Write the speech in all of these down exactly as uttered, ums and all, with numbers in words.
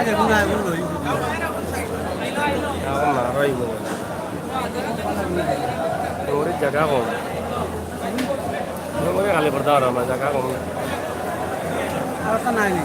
এখন না, আরো আইবো। ওরে জাগা কম। ওরে খালি পর্দা আর আমার জাগা কম। আর তো নাই নি।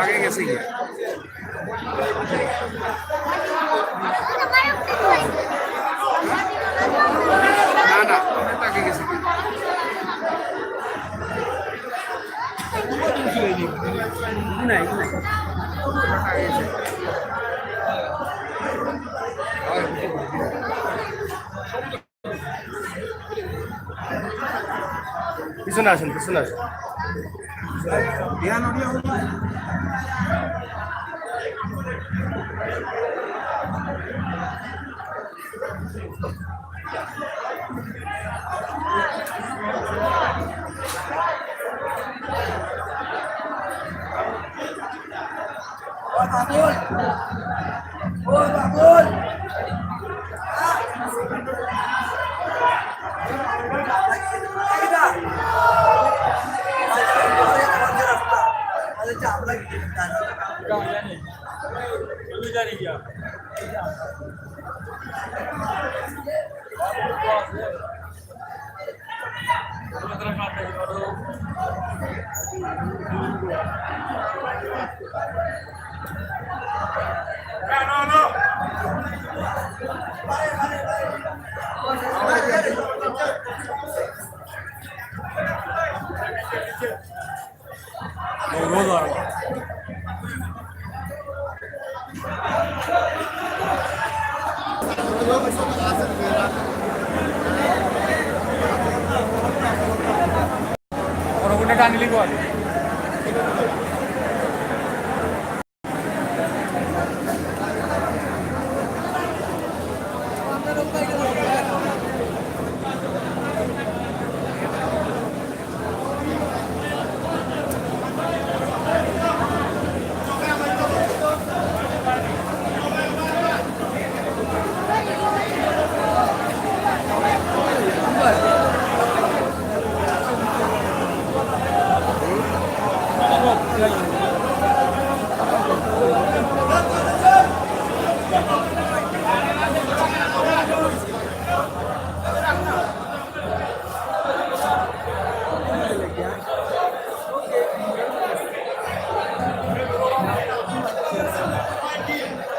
আগে গেছে গিয়া। না, না, অনেকটা আগে গেছে গিয়া। পিছনে আসেন, পিছনে আসেন।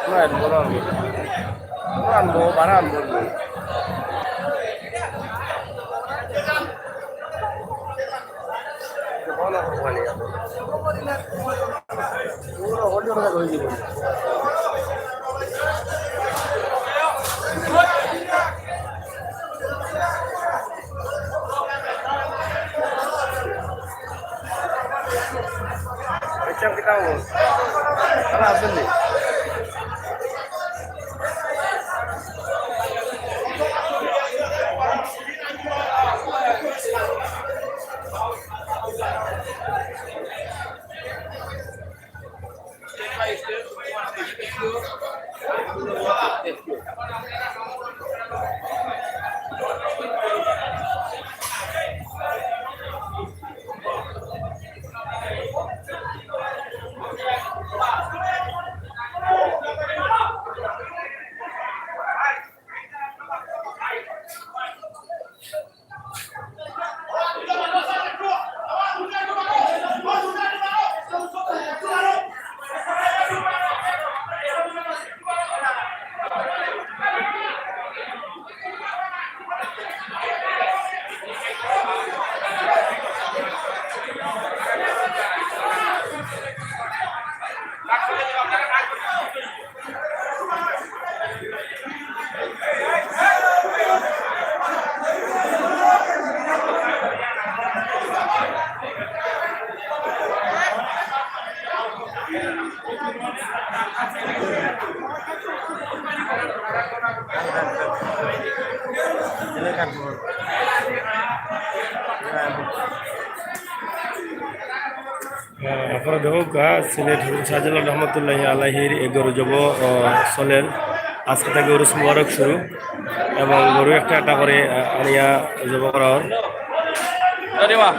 না, এটা বড় আনবো। বড় আনবো, বাড়া আনবো। আহ, আপনারা দেখউক্কা, সিলেট হুজুর শাহজালাল রহমতুল্লাহি আলাইহির এ গরু জব, আহ, চলের। আজকে থাকি উরুস মুবারক শুরু এবং গরু একটা একটা করি, আহ, আনিয়া জব করা অর। আরে বাহ।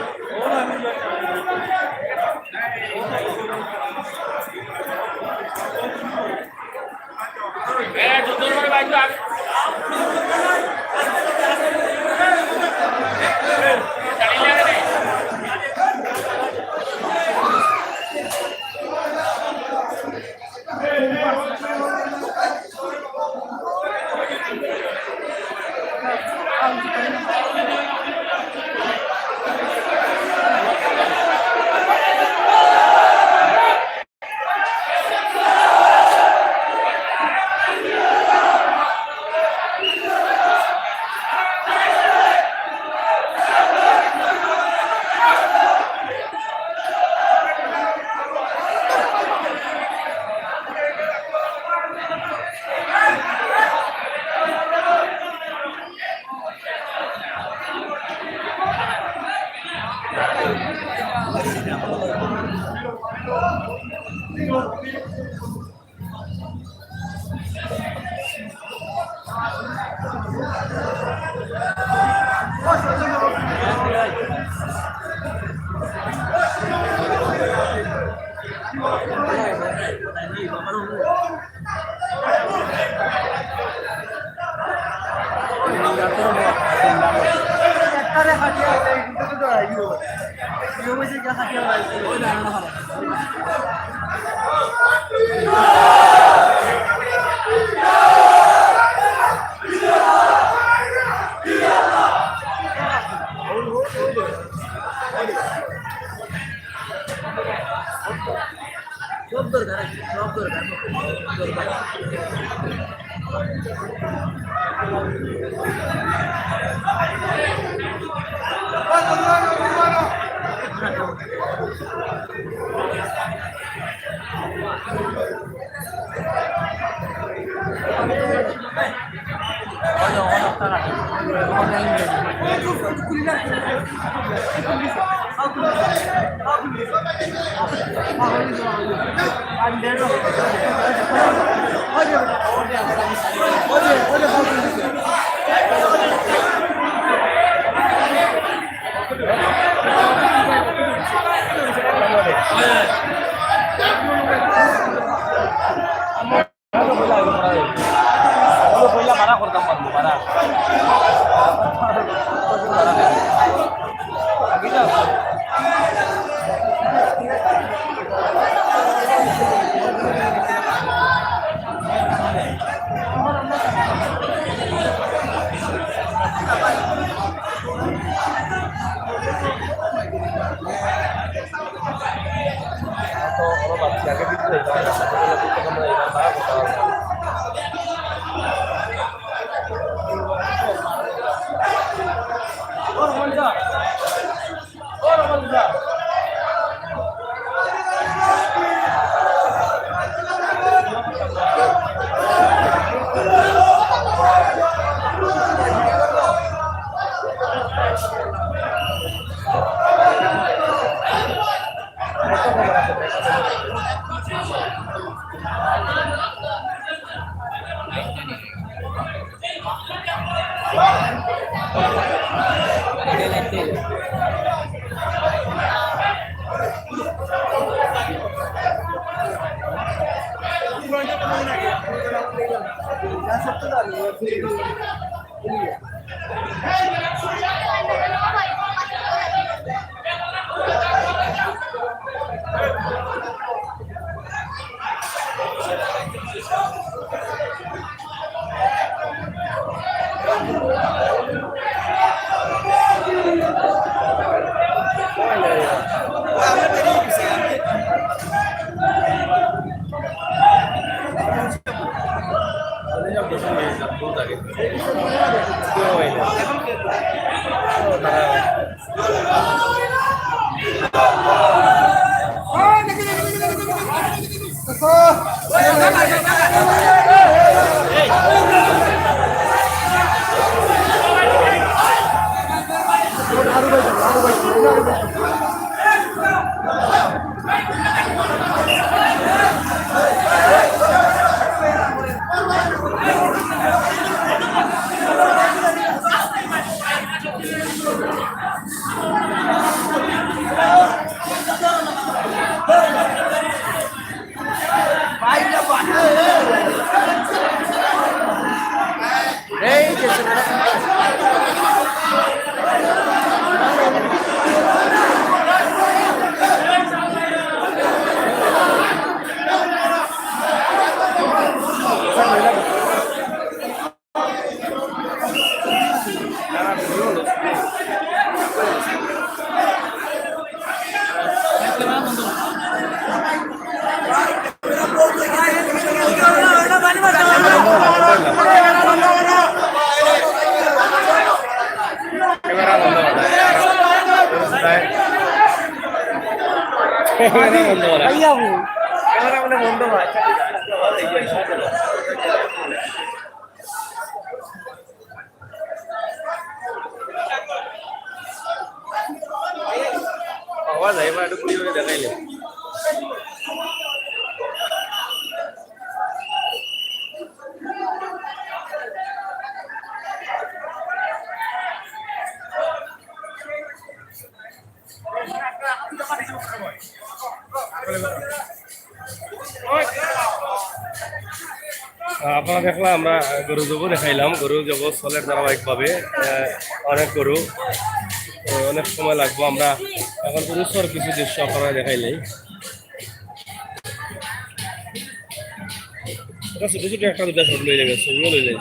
সব দরকার আছে, সব দরকার, সব দরকার। পাওয়া যায়, এবার একটু ঘুরে ঘুরে দেখাইলে। আহ, আপনারা দেখলা, আমরা গরু জবো দেখাইলাম, গরু জবো চলের ধারাবাহিকভাবে, আহ, অনেক গরু। তো অনেক সময় লাগবো। আমরা এখন উরুসর কিছু দৃশ্য আপনারা দেখাইলাই। এটা ছোট ছোট একটা দুটা শট লইলে গেছে, ছবিও লইলে।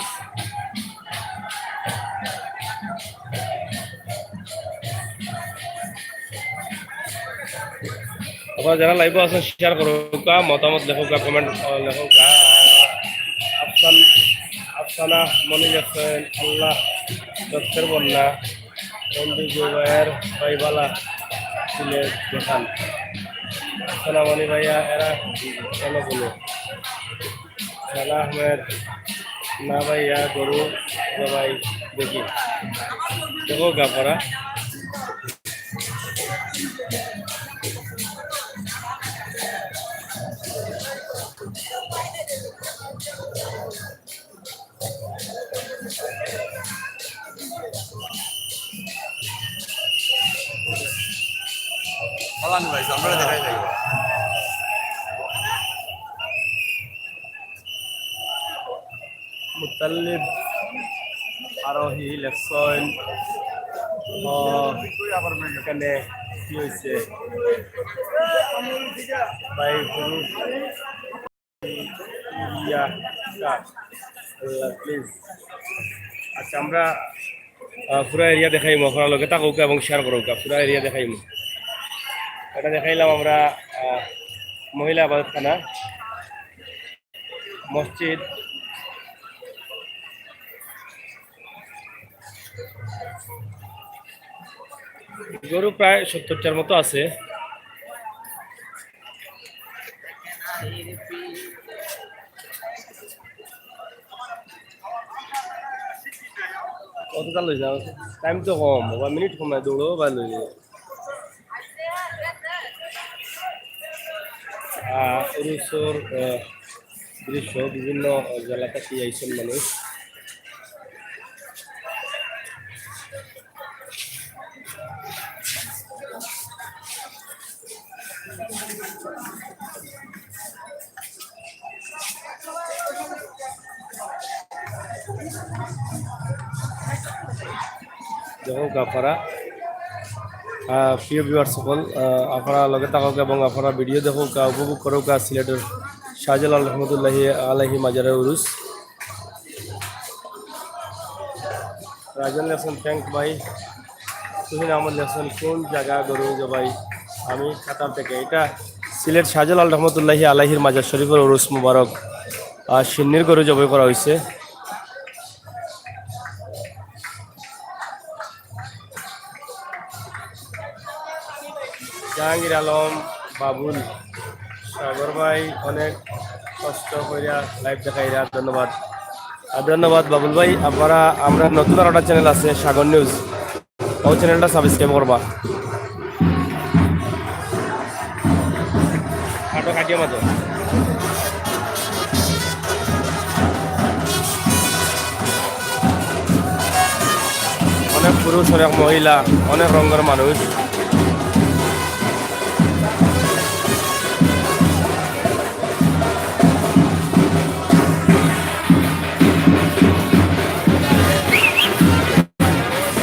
আপনারা যারা লাইভে আছেন শেয়ার করুকা, মতামত লেখুকা, কমেন্ট লেখুকা। আফসান আফসানা মনি লেখছেন, আল্লাহ রক্তের বন্যা, বন্ধু জুবায়ের ভাই বালা ছিলে দেখান। আফসানা মনি ভাইয়া এরা কেন বলো? রানা আহমেদ, না ভাইয়া, গরু জবাই দেখি। দেখো গাফারা। মুতাল্লিব আরোহী লেখছেন, আহ, এখানে কি হয়েছে? ভাই, গরু ইয়া, কা-, আল্লাহ, প্লিজ। আচ্ছা, আমরা, আহ, পুরা এরিয়া দেখাইমু, আপনারা লগে থাকুকা এবং শেয়ার করুকা, পুরা এরিয়া দেখাইমু। এটা দেখাইলাম আমরা, আহ, মহিলা আবাদতখানা, মসজিদ। গরু প্রায় সত্তরটার মতো আছে। কতটা লই যাও? টাইম তো কম, ওবা মিনিট কম নাই, দৌড়ো বা লই যাও। আহ, উরুসর, আহ, দৃশ্য, বিভিন্ন জেলা থাকি আইছেন মানুষ। দেখো গাফারা, আহ, প্রিয় ভিউয়ার্স সকল, আহ, আপনারা লগে থাকুকা এবং আপনারা ভিডিও দেখুকা, উপভোগ করুকা সিলেটের শাহজালাল রহমতুল্লাহি আলাইহি মাজারের উরুস। রাজন লেখছেন, থ্যাংক ভাই। তুহিন আহমদ লেখছেন, কোন জায়গা গরু জবাই? আমি কাতার থেকে। এটা সিলেট শাহজালাল রহমতুল্লাহি আলাইহির মাজার শরীফের উরুস মুবারক। আর শিন্নির গরু জবাই করা হয়েছে। জাহাঙ্গীর আলম বাবুল, সাগর ভাই অনেক কষ্ট কইরা লাইভ দেখাইরা, ধন্যবাদ। আর ধন্যবাদ বাবুল ভাই, আপনারা, আমরা নতুন আর একটা চ্যানেল আছে সাগর নিউজ, ও চ্যানেলটা সাবস্ক্রাইব করবা। আটো কাটিয়ে মাতো। অনেক পুরুষ, অনেক মহিলা, অনেক রঙের মানুষ।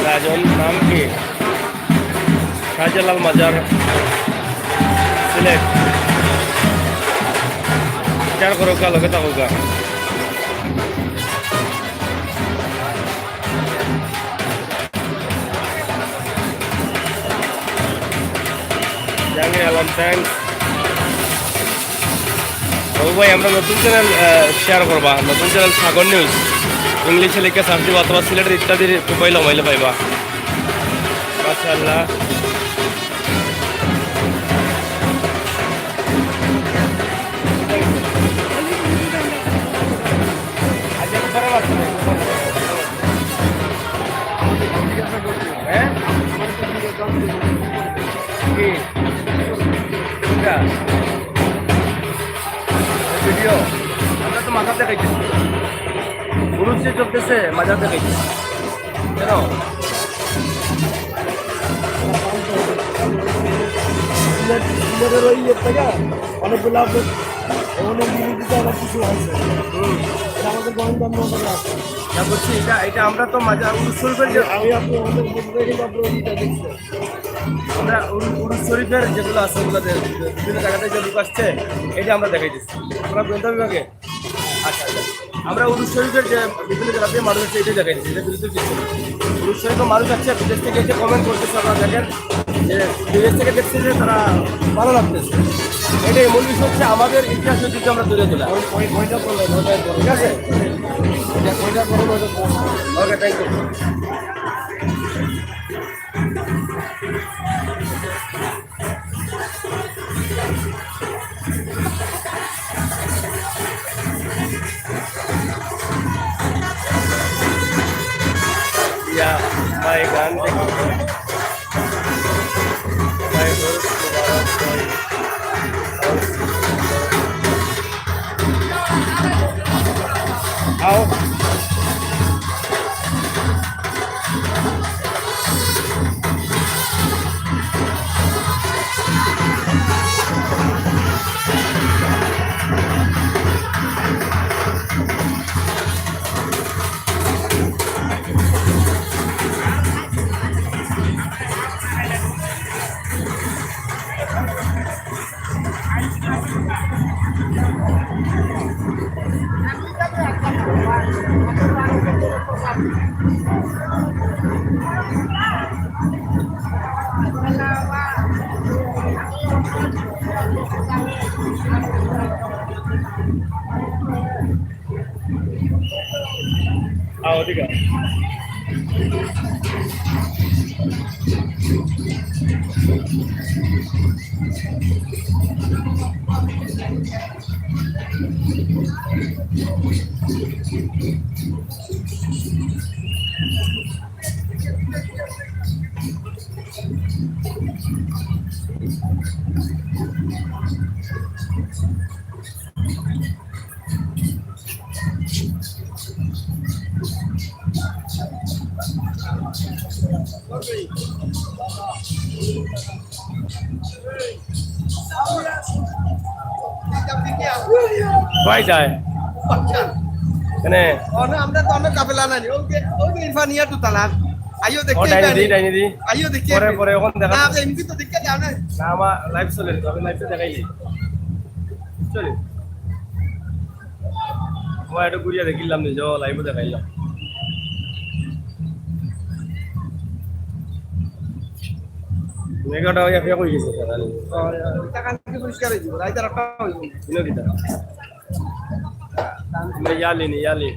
রাজন নাম কি? শাহজালাল মাজার, সিলেট। শেয়ার করুকা, লগে থাকুকা। জাহাঙ্গীর আলম, thanks। ও ভাই, আমরা নতুন চ্যানেল, আহ, শেয়ার করবা, নতুন চ্যানেল সাগর নিউজ, ইংলিশে লিখে সার্চ দিবা অথবা সিলেটের ইত্যাদির প্রোফাইল হমাইলে পাইবা। মাশাআল্লাহ। হ্যাঁ? কি? কোনটা? ভিডিও? আমরা তো মাজার দেখাইতেছি। পুরুষ যে চলতেছে, মাজার দেখাইতেছি। কেন? সিলেট, সিলেটের ওই ইয়ে থেকে অনেকগুলা অনেক জিনিস দিতে অনেক কিছু হয়েছে। হুম। এটা আমাদের গোবিন্দ আছে। না, বলছি, এটা, এটা আমরা তো মাজার উরুস শরীফের যে, আমি আপনি আমাদের মধ্যে কিন্তু আপনি ওইটা দেখছেন। আমরা উরু-, উরুস শরীফের যেগুলো আছে, ওগুলো যে বিভিন্ন জায়গাতে যে লোক আসছে, এটা আমরা দেখাই দিচ্ছি। আমরা গোয়েন্দা বিভাগে, আচ্ছা, আচ্ছা, আমরা উরুস শরীফের যে বিভিন্ন জায়গাতে মানুষ আছে, এটা দেখাই দিচ্ছি, এটা বিরুদ্ধে কিছু না। উরুস শরীফে মানুষ আছে, বিদেশ থেকে এসে কমেন্ট করতেছে, আপনারা দেখেন যে বিদেশ থেকে দেখছে যে তারা ভালো লাগতেছে। এটাই মূল বিষয় হচ্ছে আমাদের ইতিহাস ঐতিহ্য আমরা তুলে ধরা। ওই, ওই, ওইটা বললেন, ওইটাই বললেন। ঠিক আছে? এটা, ওইটা বললেন, ওইটা বললেন। ওকে, থ্যাংক ইউ। ইয়া, ভাই, গান দেখি। ভাই, বল, আও। আও, ওদিকে। কই যায়? মানে, অনে আমরা তো অনেক কাপেলা নাই। ওই যে, ওই যে ইরফানিয়া তো তালার। আইও দেখি ও, ডাইনি দি, ডাইনি দি। আইও দেখি পরে, পরে ওখান দেখা। না, আপনি এমনি তো দেখে যাও না। না, আমার লাইভ চলে, আমি লাইভটা দেখাই। চলে। ও, একটু ঘুরিয়ে দেখিলাম, নিজেও লাইভও দেখাইলাম। মেঘাটা ওই এক হয়ে গেছে, স্যার, আলি। ও, এটা কালকে পরিষ্কার হয়ে যাবে, রাইতে আর একটা হয়ে যাবে। ইনো কিতা? ইয়ালি নি, ইয়ালি।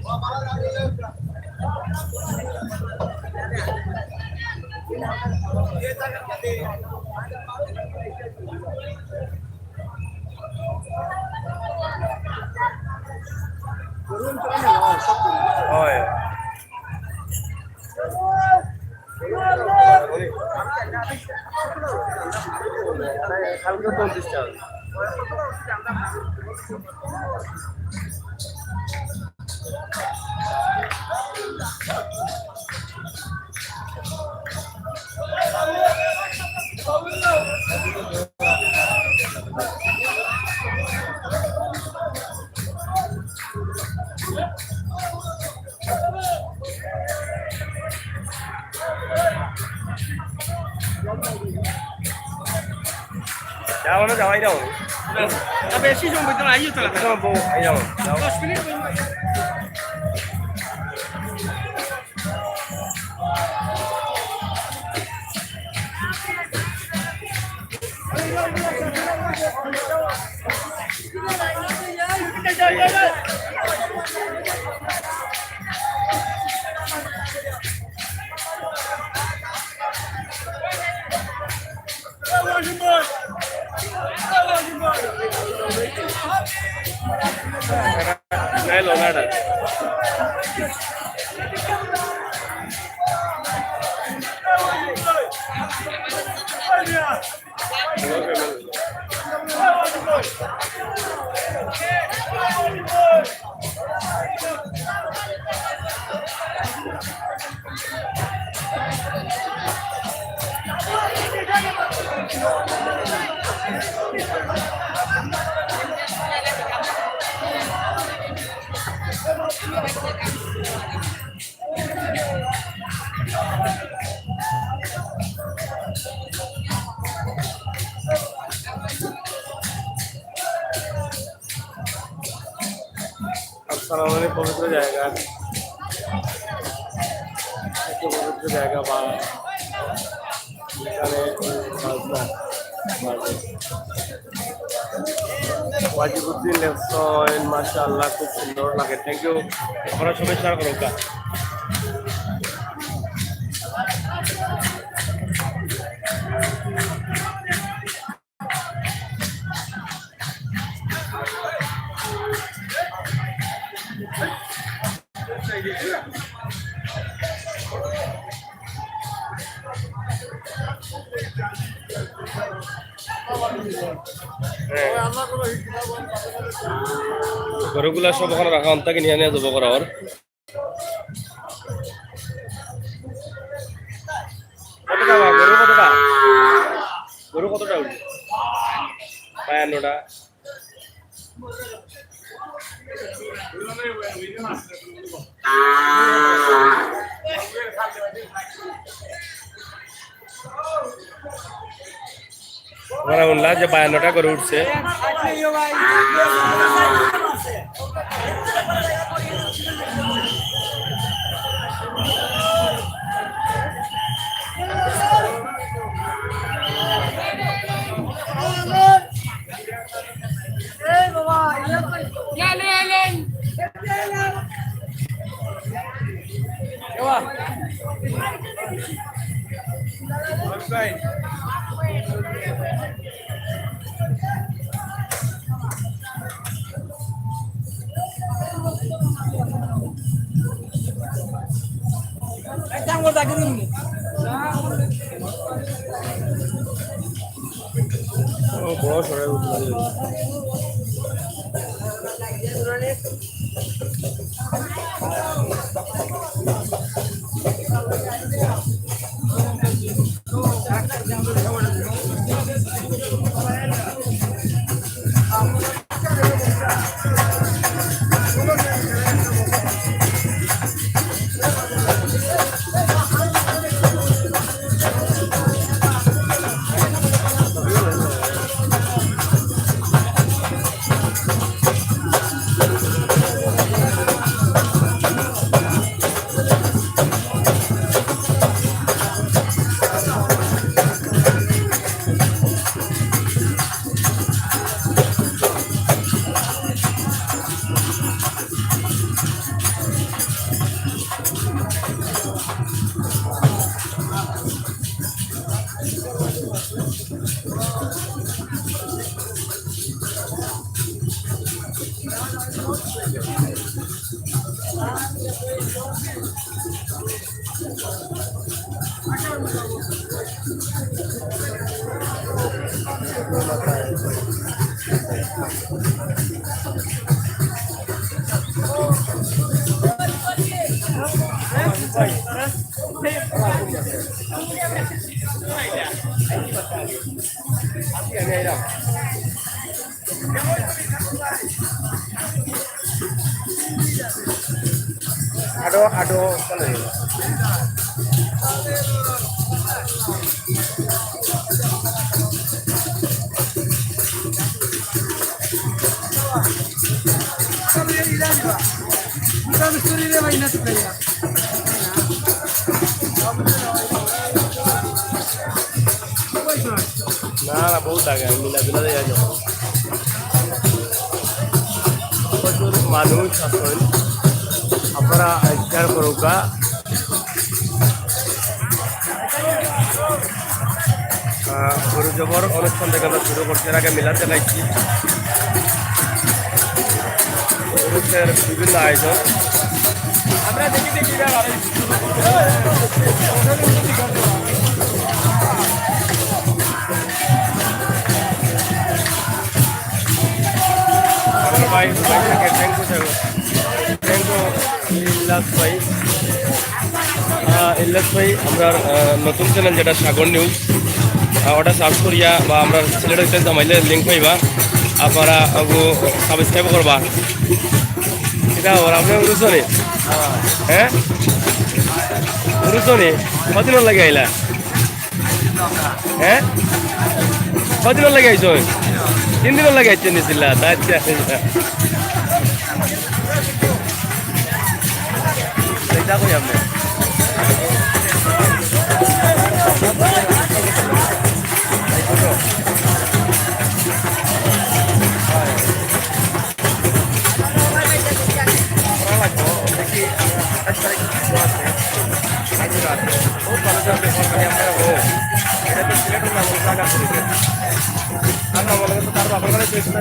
হয়। কালকে পঞ্চাশ টাকা। যাও না, যাওয়াই যাও। না, বেশি সময় তো আইও তো। বেশি সময় বউ, আই যাও, যাও। দশ মিনিট বই। তারা অনেক পবিত্র জায়গা, একটু পবিত্র জায়গা বা এখানে বাজনা বাজে। ওয়াজিবুদ্দিন লেখছেন, মাশাআল্লাহ, খুব সুন্দর লাগে। Thank you. আপনারা সবাই শেয়ার করুন কা। গরুগুলা সব ওখানে রাখা, অন্তাকে নিয়ে নিয়ে জবো করা অর। কতটা বা? গরু কতটা? গরু কতটা উঠবে? বায়ান্নটা। ওরা শুনলা যে বায়ান্নটা গরু উঠছে। আরো, আরো, চলো। না, না, বহুত আগে, আমি মিলাদুলা দিয়ে যাবো। প্রচুর মানুষ আছেন, আপনারা শেয়ার করুকা। আহ, গরু জবর অনুষ্ঠান থেকে আমরা শুরু করছি, এর আগে মিলাদ দেখাইছি। পুরুষের বিভিন্ন আয়োজন। আমরা দেখি দেখি আমার ভাই, ভাই, thank you, sir। Thank you, Ilias ভাই। আহ, ইলিয়াস ভাই, আমরা, আহ, নতুন চ্যানেল যেটা সাগর নিউজ, আহ, ওটা সার্চ করিয়া বা আমরা সিলেটের চ্যানেল জমাইলে লিংক পাইবা, আপনারা ওগু সাবস্ক্রাইব করবা। এটা আবার আপনি বুঝছো নি? হ্যাঁ, বুঝছো নি? কদিন লাগে আইলা? হ্যাঁ, কদিন লাগে আইছো? তিন দিন লাগে আইছো নিছিলা? আচ্ছা, আচ্ছা। কই আপনি? করা লাগবো। দেখি, আঠাশ তারিখ আছে। আজকে রাতে। বহুত ভালো চলছে, সরকারি আপনারা হোক। এটা তো সিলেটের নাম, জায়গা শুরু করে। আর না বলে তো তার বাবার বাড়ি দেখতে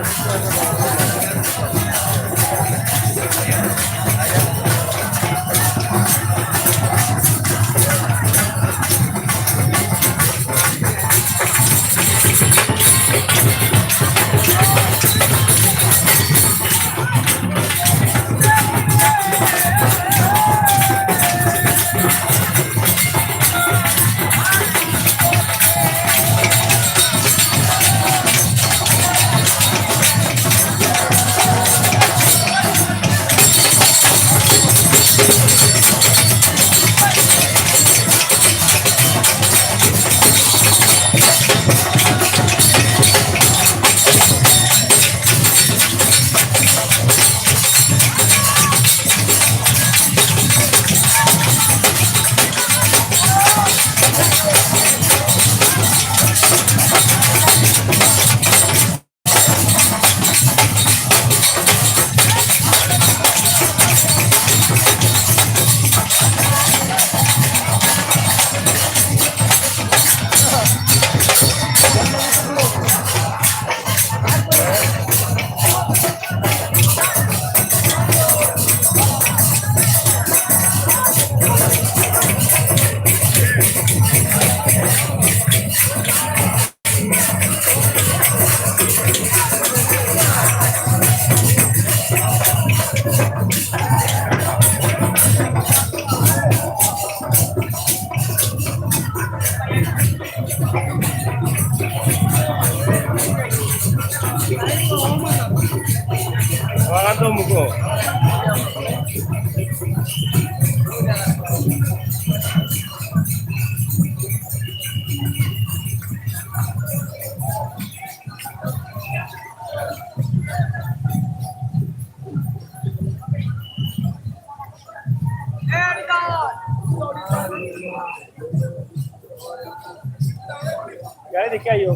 গাড়ি দেখে আইও।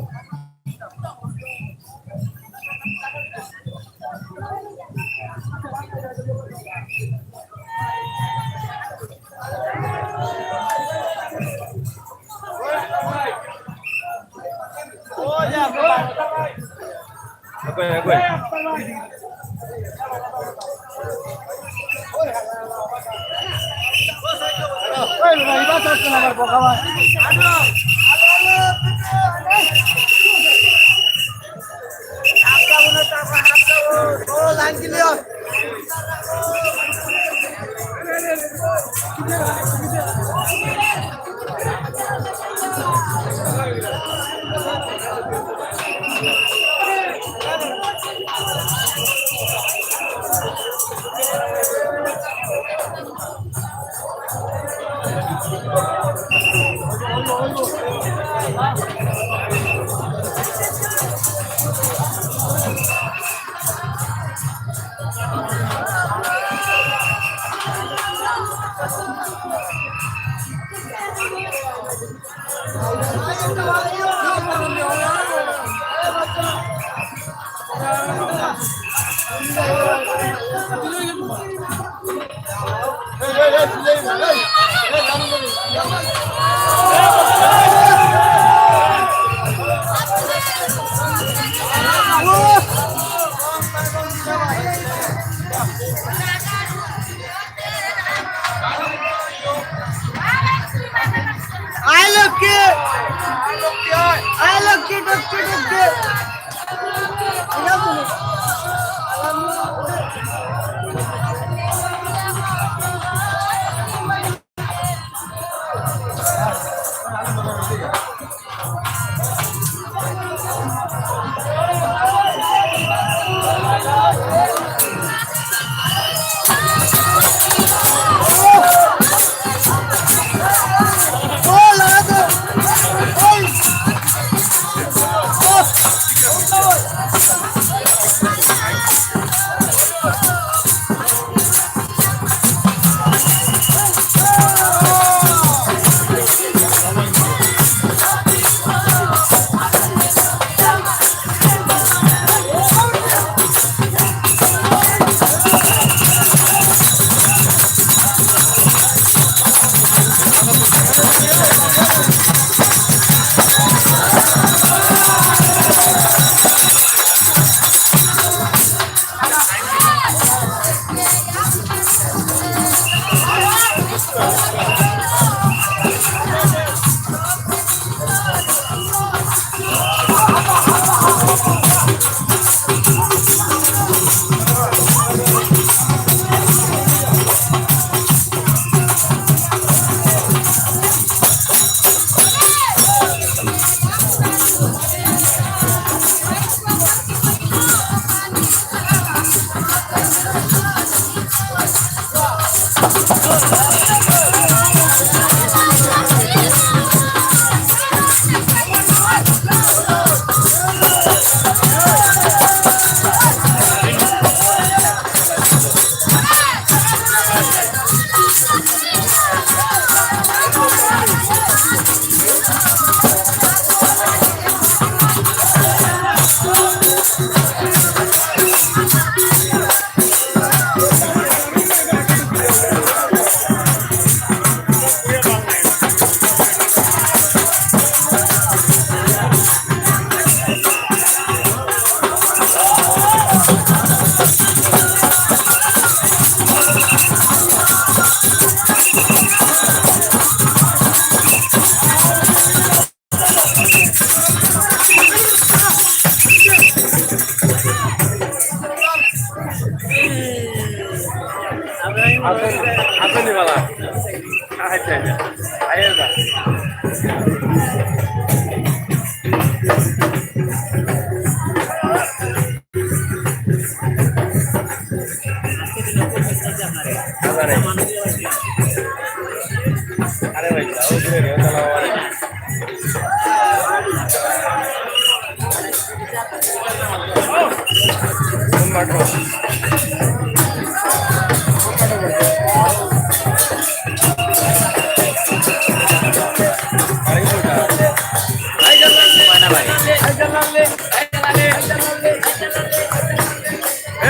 আয় লক্ষ্মী, আয় লক্ষ্মী, লক্ষ্মী, লক্ষ্মী।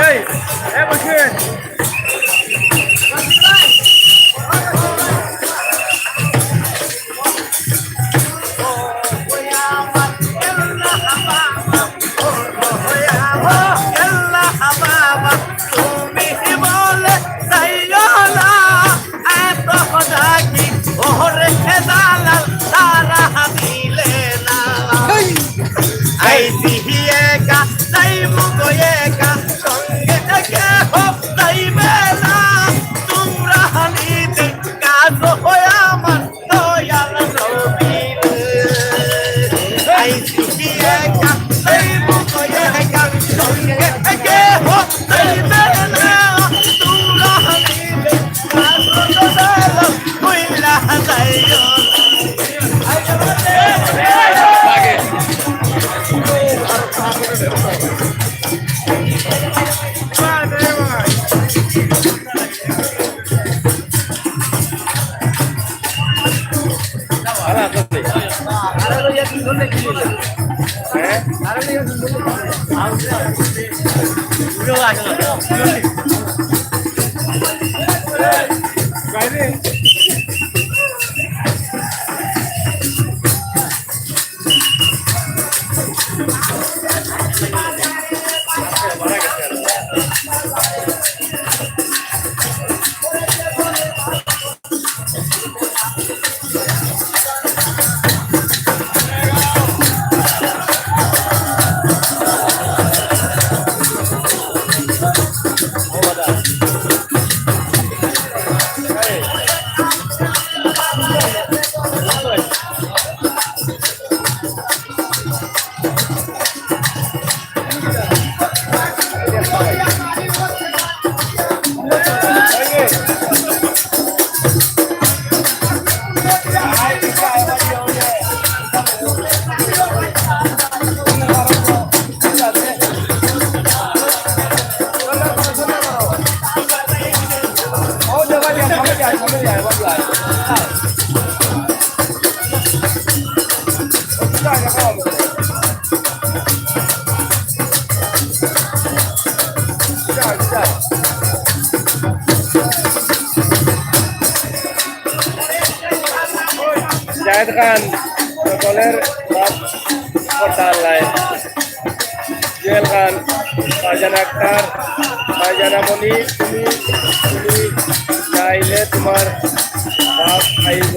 এই, এ বসেন। জাহেদ খান, সকলের বাপ করতাল নাই। জুয়েল খান, ফারজানা আক্তার, ফারজানা মনি, তুমি, তুমি চাইলে তোমার বাপ আইব।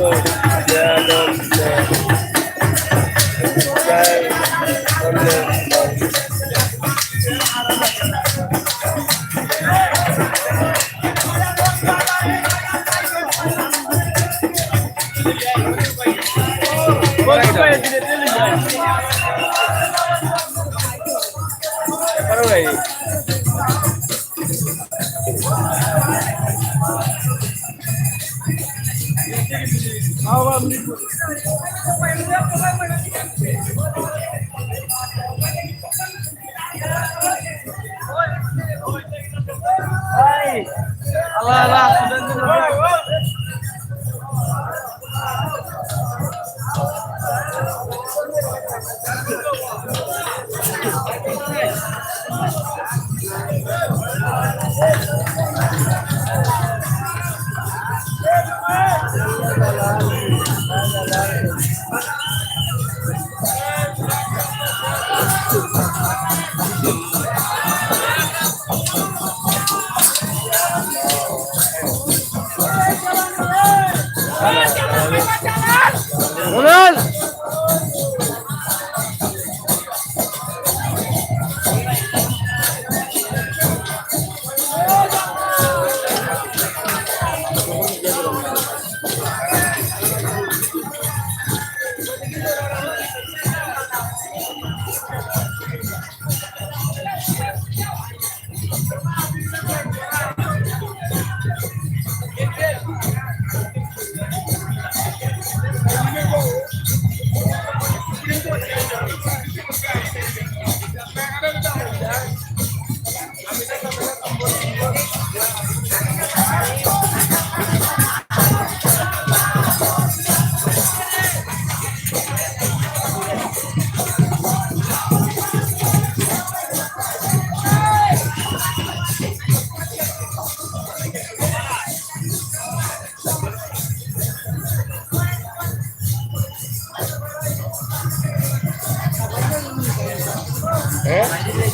হয়ে যাবে, হয়ে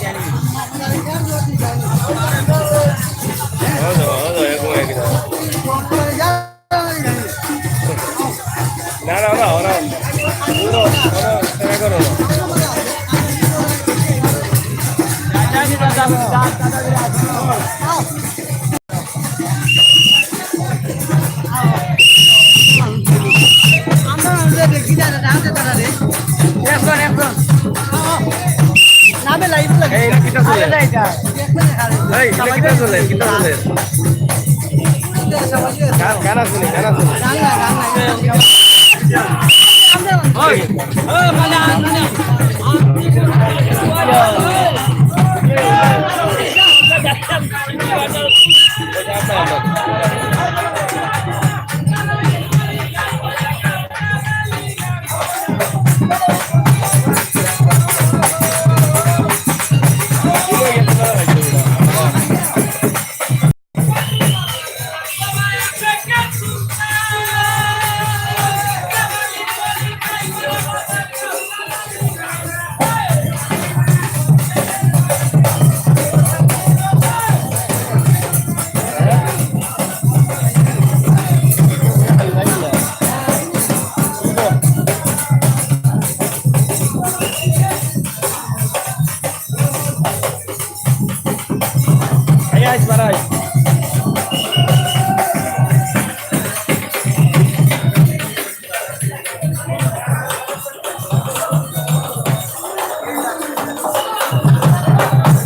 যাবে, এরকম একই দাম। না, না, না, ওরা, ওরা, ওরা, ওরা করো না। আমরা দেখি না, না, না, না, না, রে। এখন, এখন। না, বে, live লাগে। এই, এটা কিতা চলে? আরে, না, এটা। এই, এটা কিতা চলে? কিতা চলে? গান, গান আছে নি? গান আছে নি? গান না, গান না। ওই, ও, মানে, মানে,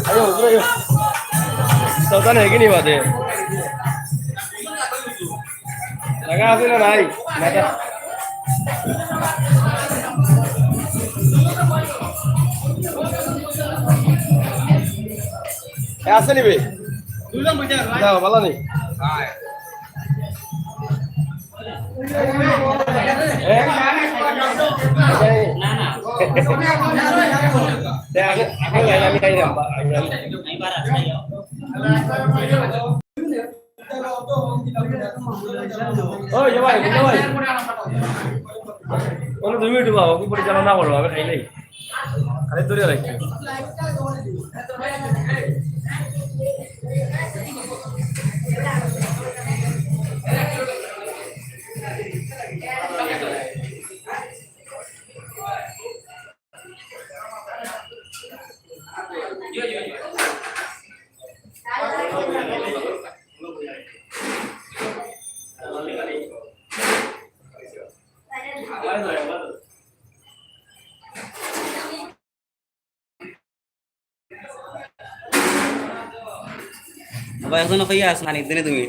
আয়ো, হুজুর, আয়ো। সাবধান হয়ে গেলি বাদে। লাগা আছে না নাই? লাগা। এ, আছে নিবে? যাও, ভালো নেই। ওই যে ভাই, বুঝলে ভাই? ওরা দুই মিনিট বাবা, ওকে পরে জ্বালা না করো, আমি খাই নাই। খালি ধরে রাখি। ভাই, এখনো কইয়া আছো, খানিক দিনে তুমি।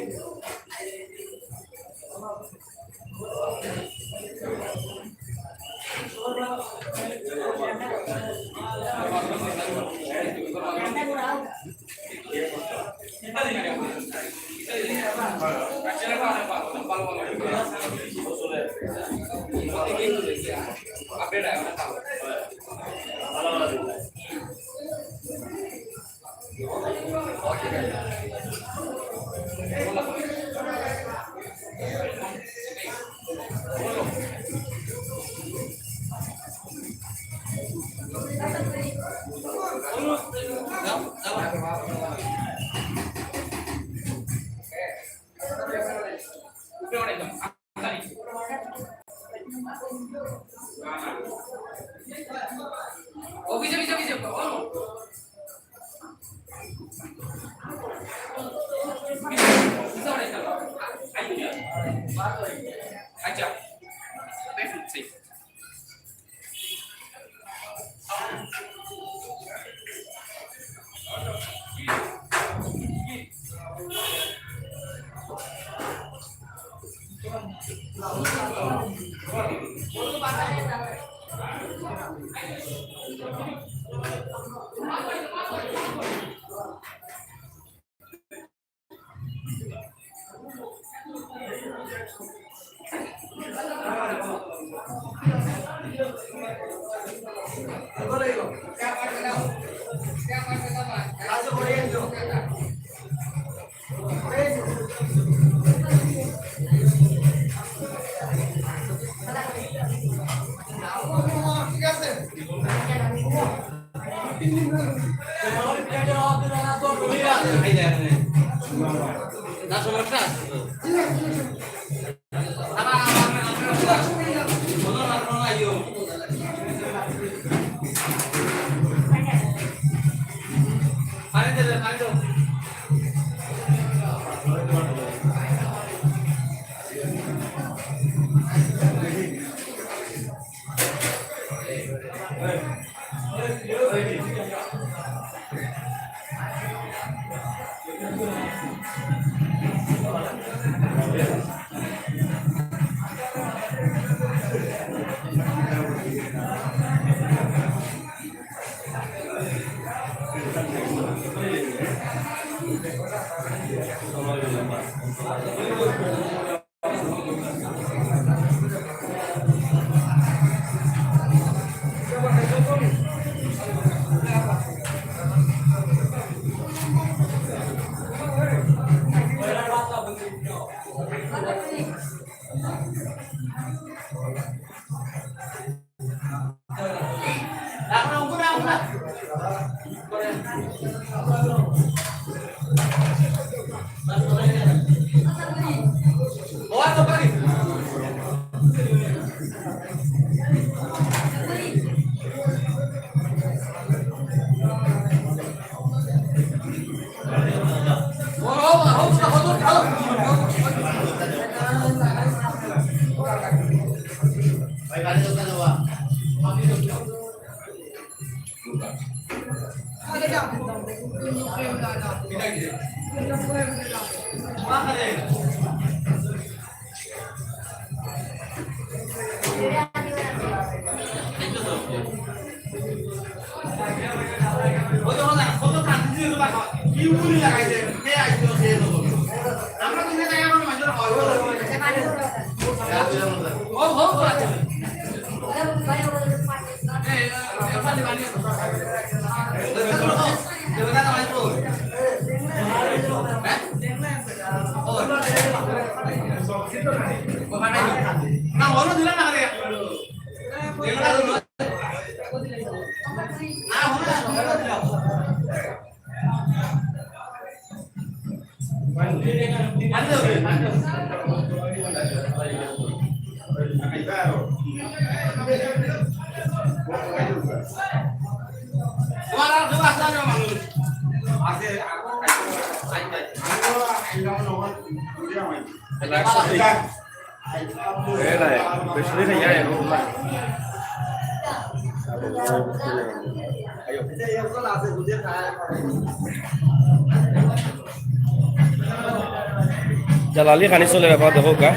জালালি খানি চলের, আপনারা দেখউক্কা,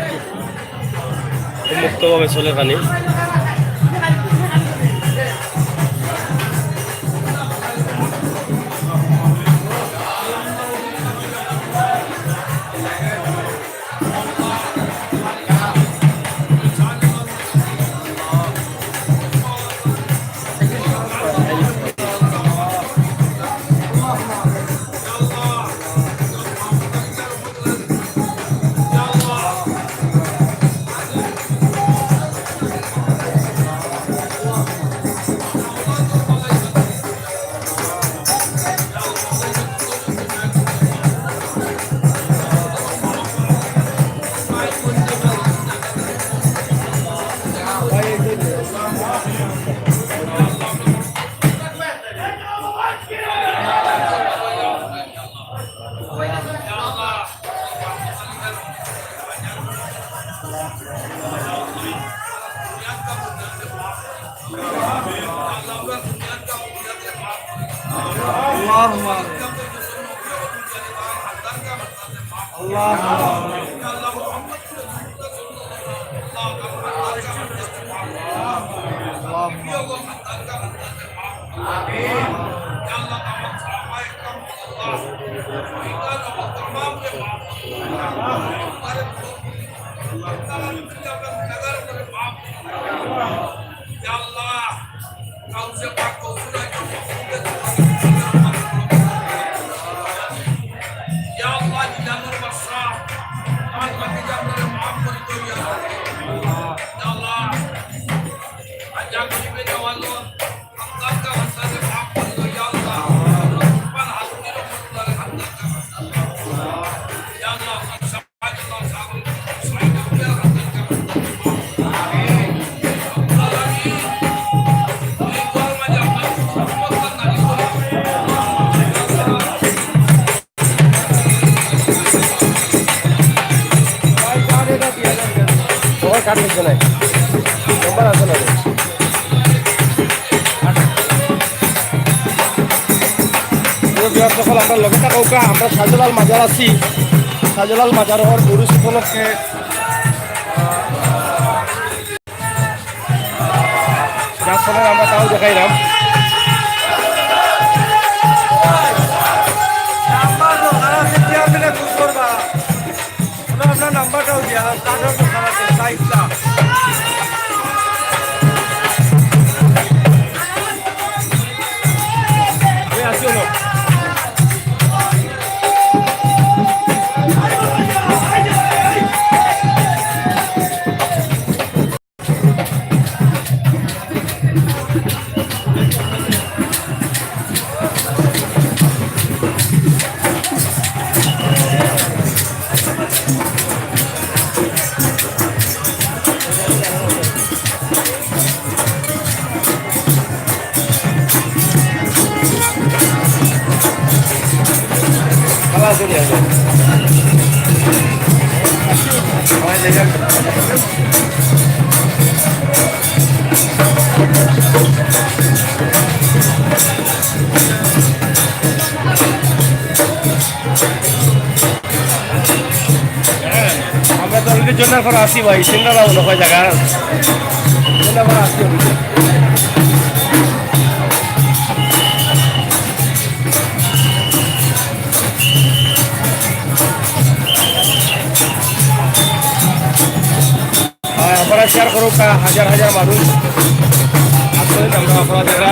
উন্মুক্তভাবে চলের খানি। اللهم آمين. اللهم آمين. اللهم آمين. কার্ড হইছে না, নম্বর আছে না। তো বিয়ার সকল আমরা লগে থাকউক্কা, আমরা শাহজালাল মাজার আছি। শাহজালাল মাজারর উরুস উপলক্ষে, আহ, যার ফলে আমরা তাও দেখাইলাম। নাম্বার দাও, তারা চেয়ারম্যানে খুশ করবা। ওরা আপনার নাম্বারটাও দিয়া দাও, কার্ডের দরকার আছে, সাইজটা। আমি আসি হলো। আমরা তো already জন্নার পর আসি ভাই, সিন্দালা মনে হয় জায়গা। জন্নার পর আসি already। আর আপনারা শেয়ার করুক্কা, হাজার হাজার মানুষ আসলে আমরা আপনারা যারা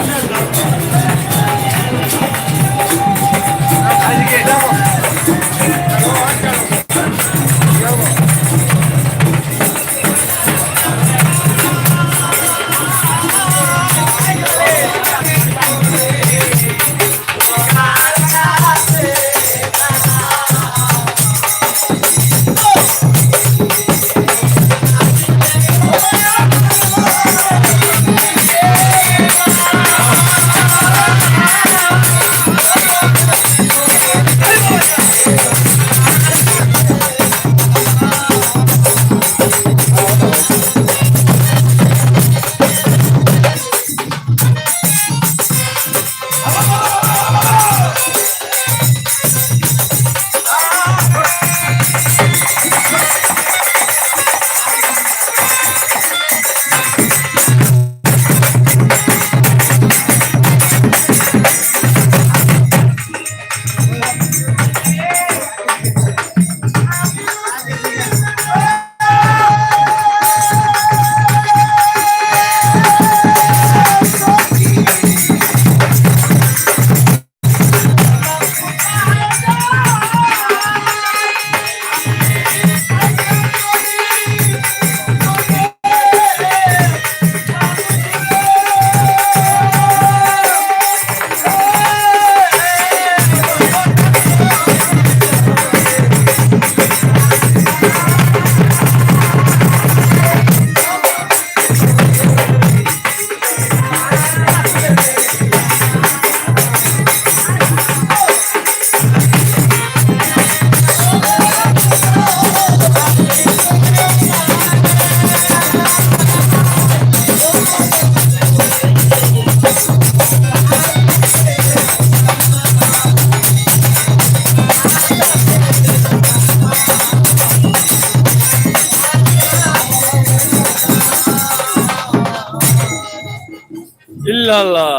ইল্লাল্লাহ।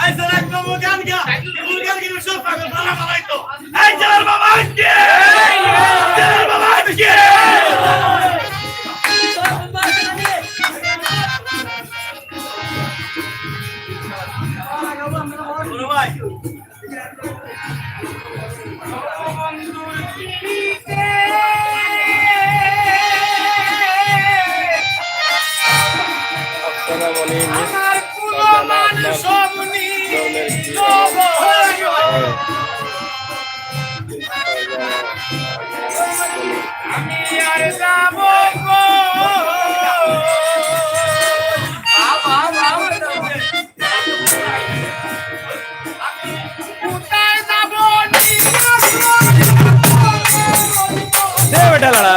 এই যারা কবুল গান গা, কবুল গান গিয়ে সব পাগল পারা বানাইতো। এই যারা বাবা আজকে, যারা বাবা আজকে। বড় ভাই। আপনারা মনে নিজ আমার কুলো খাজানা, মান আপনার সব নিয়ে ধর্মের কি সব অবস্থা? হ্যাঁ। আমি আর যাব কই? দে বেটা লাড়া।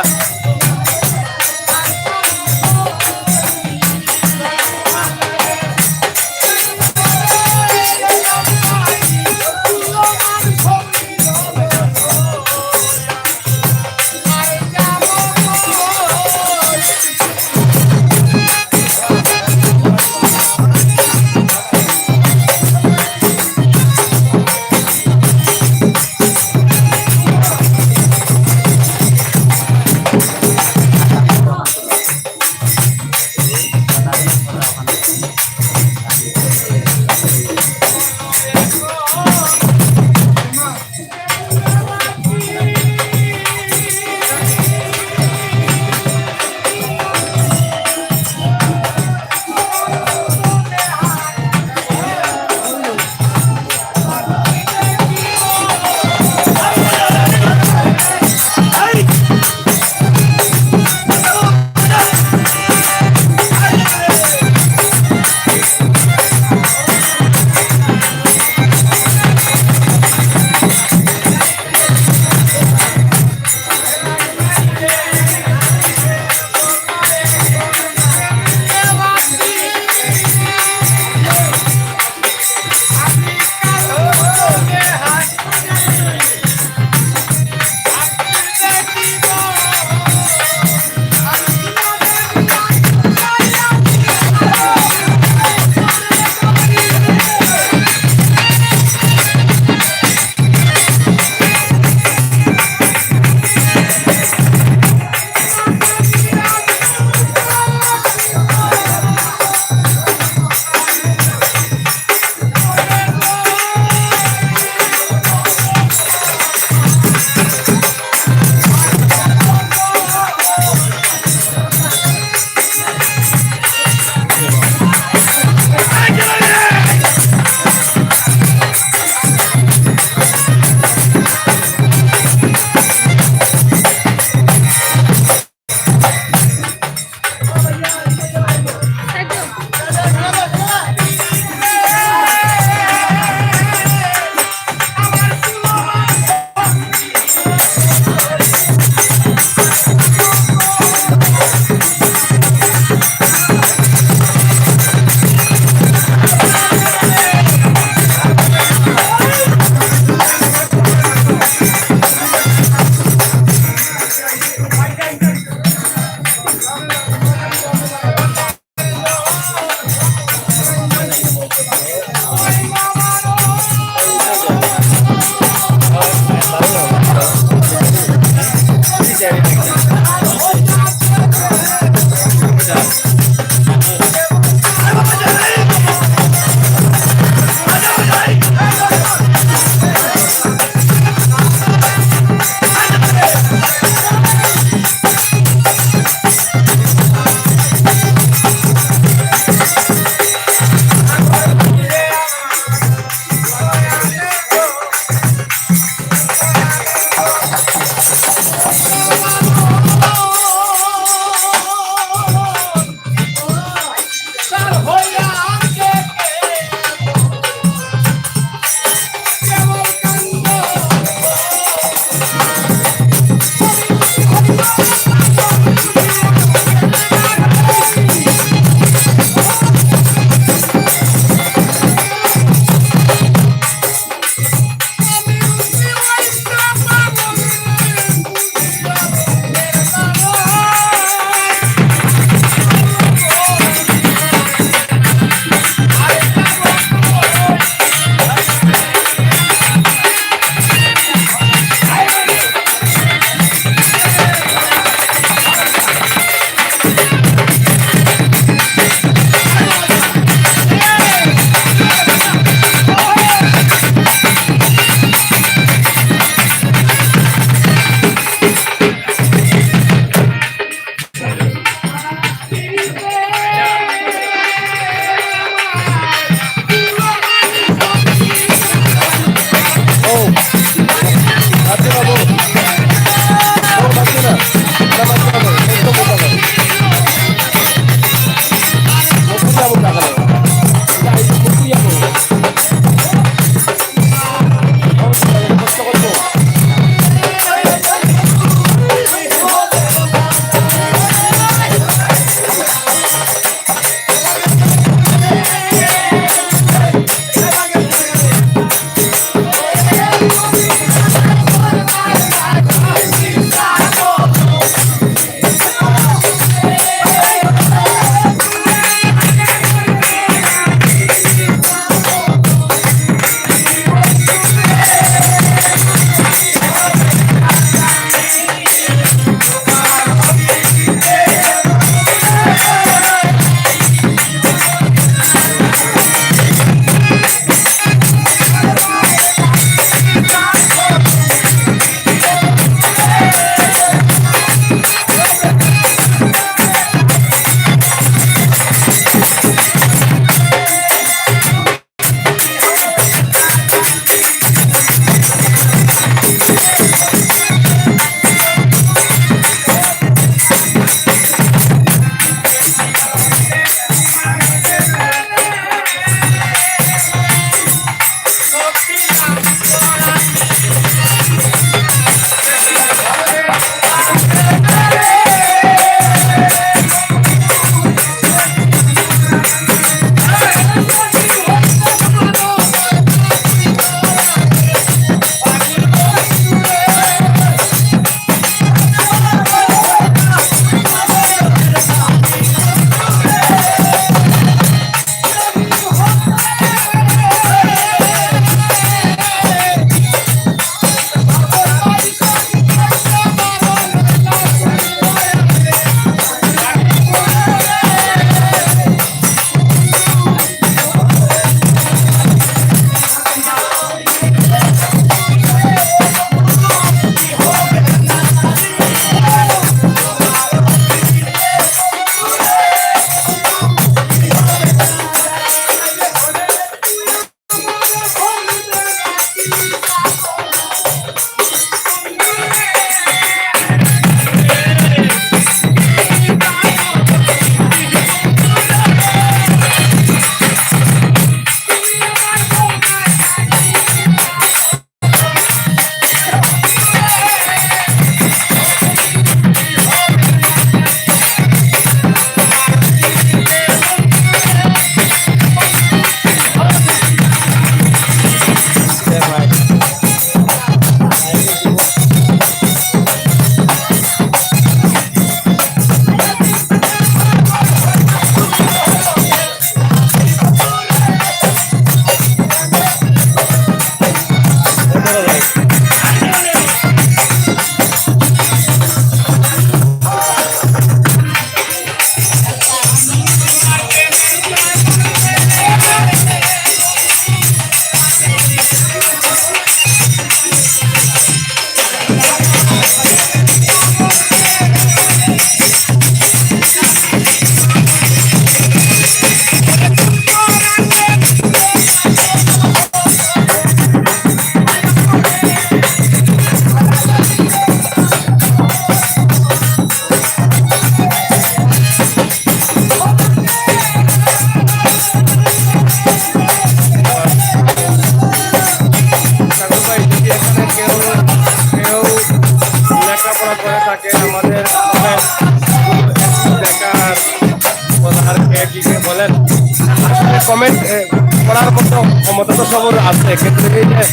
আসলে কমেন্ট, এ, করার মতো ক্ষমতা তো সবার আছে, কিন্তু এই যে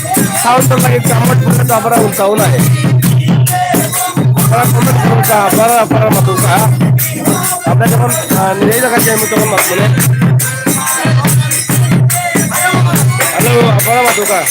সাউন্ড লাগে, কমেন্ট করলে তো আমরা উল্টাও না। আপনারা কমেন্ট করুন, কা-, আপনারা, আপনারা মাতুন, কা-, আমরা যখন, আহ, নিজেই দেখা যায়, আমি তখন মাতবো না। হ্যালো, আপনারা মাতুন, কা-,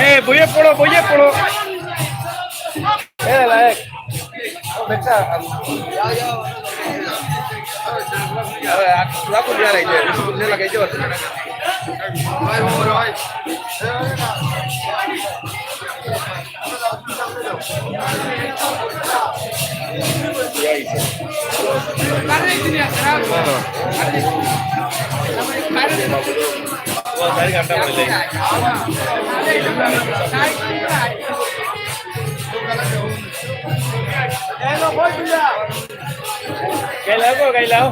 এ, বইয়ে পড়ো, বইয়ে পড়ো। এ, লায়েক। ও, বেটা। আরে, আর পুরা পুরি আর এই যে, বেশি পুরি লাগাইতে পারছে না। গাইলাও গো, গাইলাও।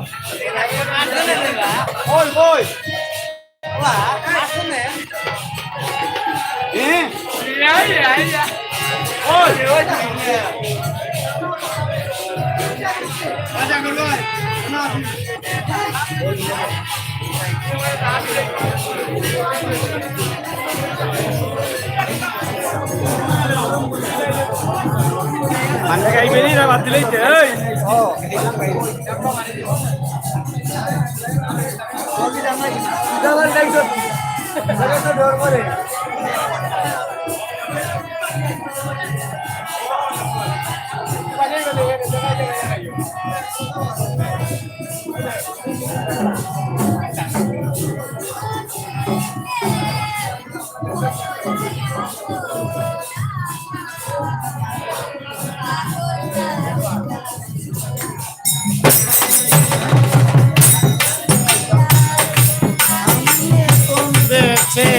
বেঁচে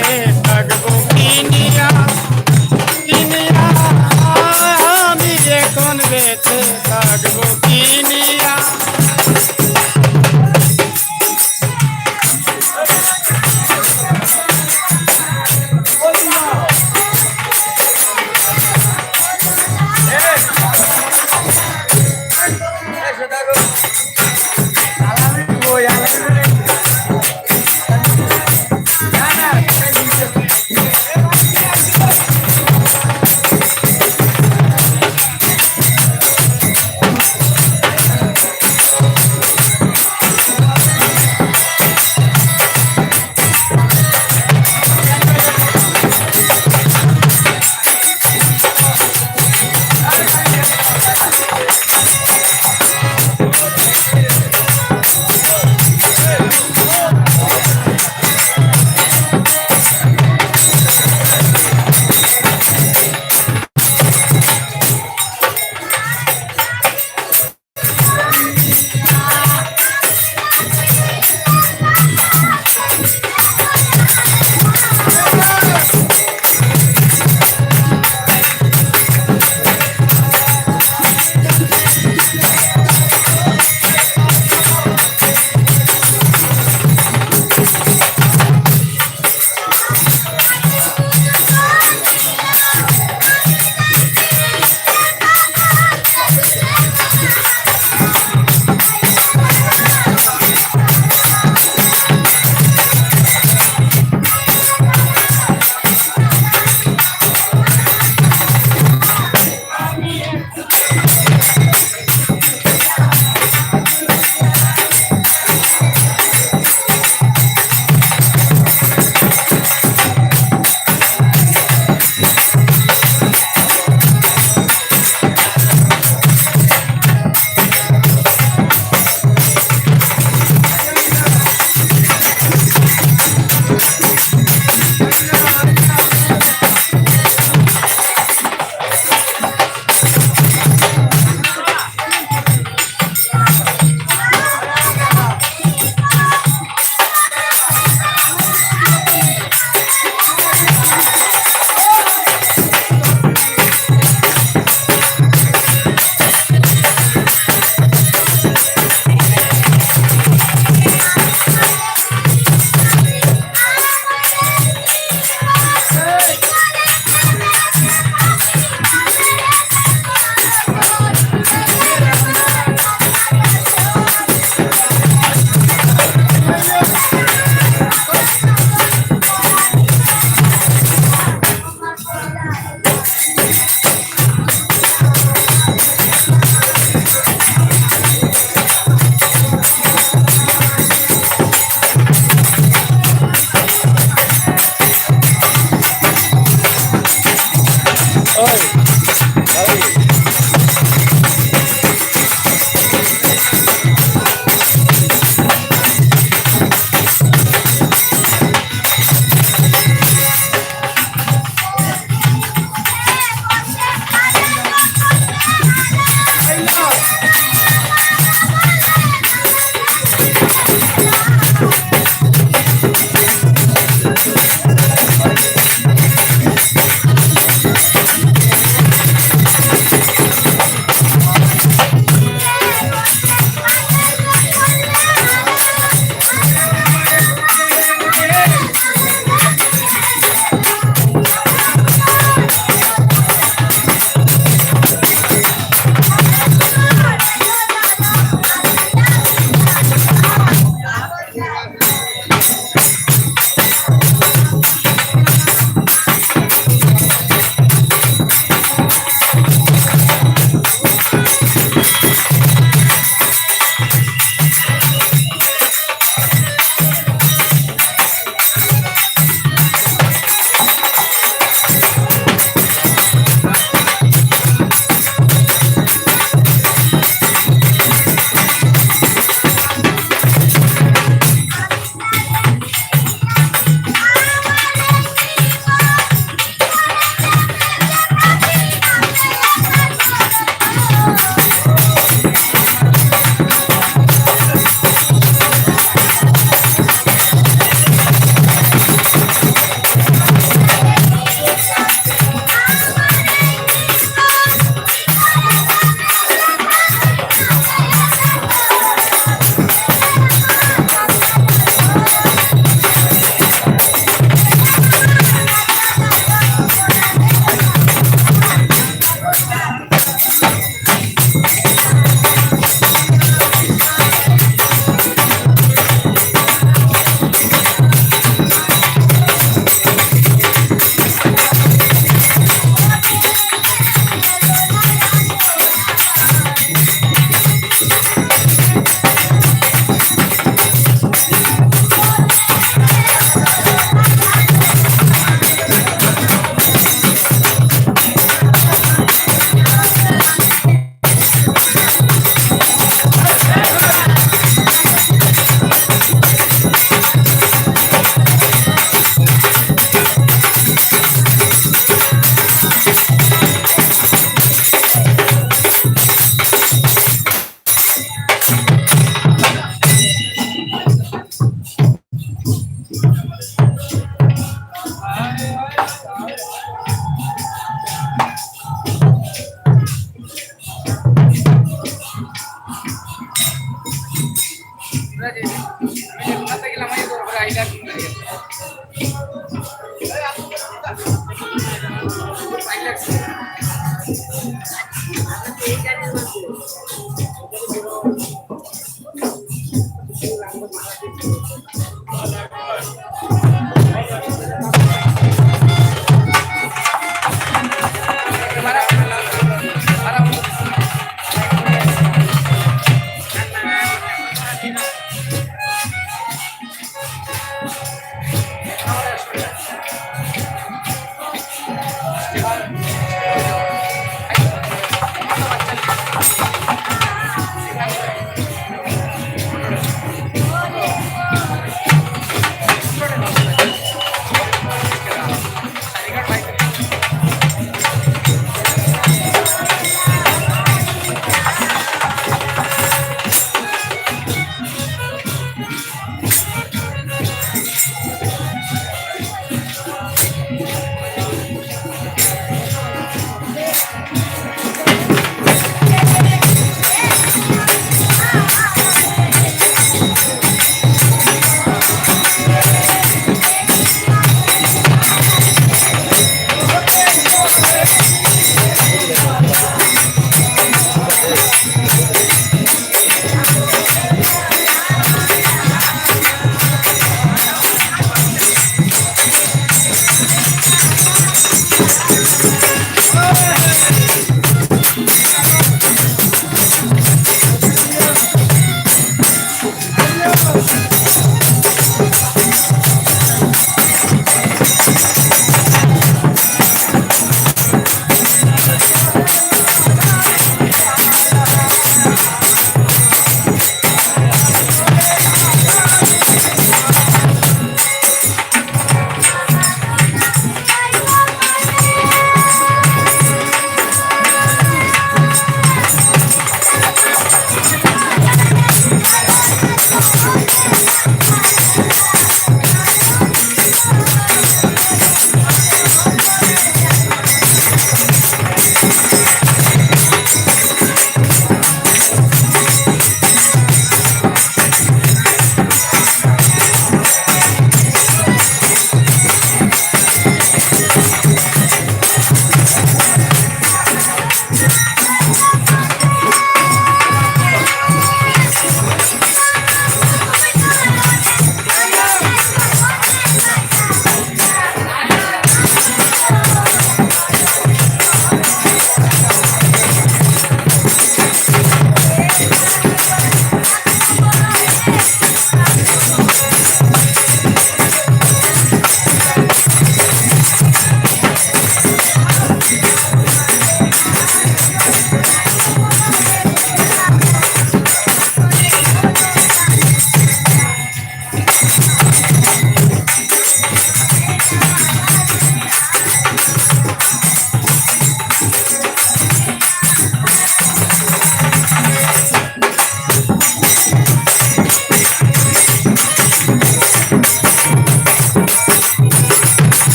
থাকবো কিনিয়া, কিনিয়া, আমি এখন বেঁচে থাকবো কিনিয়া।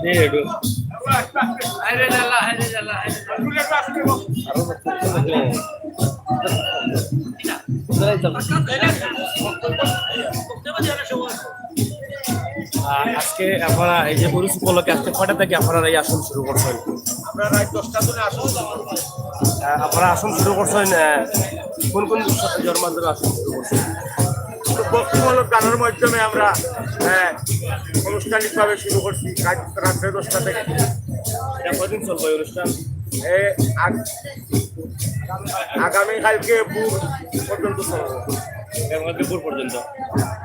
এই একটু। হায়রে জালা, হায়রে জালা, হায়রে জালা। আহ, আজকে আপনারা এই যে উরুস উপলক্ষে আজকে কয়টা থেকে আপনারা এই আসন শুরু করছেন? আমরা রাত দশটা থেকে আসন শুরু করছি। আহ, আপনারা আসন শুরু করছেন, আহ, কোন কোন জন্মান্তরে আসন শুরু করছেন? তো ভক্তিমূলক গানের মাধ্যমে আমরা, আহ, আনুষ্ঠানিকভাবে শুরু করছি রাত, রাত্রে দশটা থেকে। এটা কদিন চলবে এই অনুষ্ঠান? এ, আগ-, আগামীকালকে ভোর পর্যন্ত চলবে। আগামীকালকে ভোর পর্যন্ত।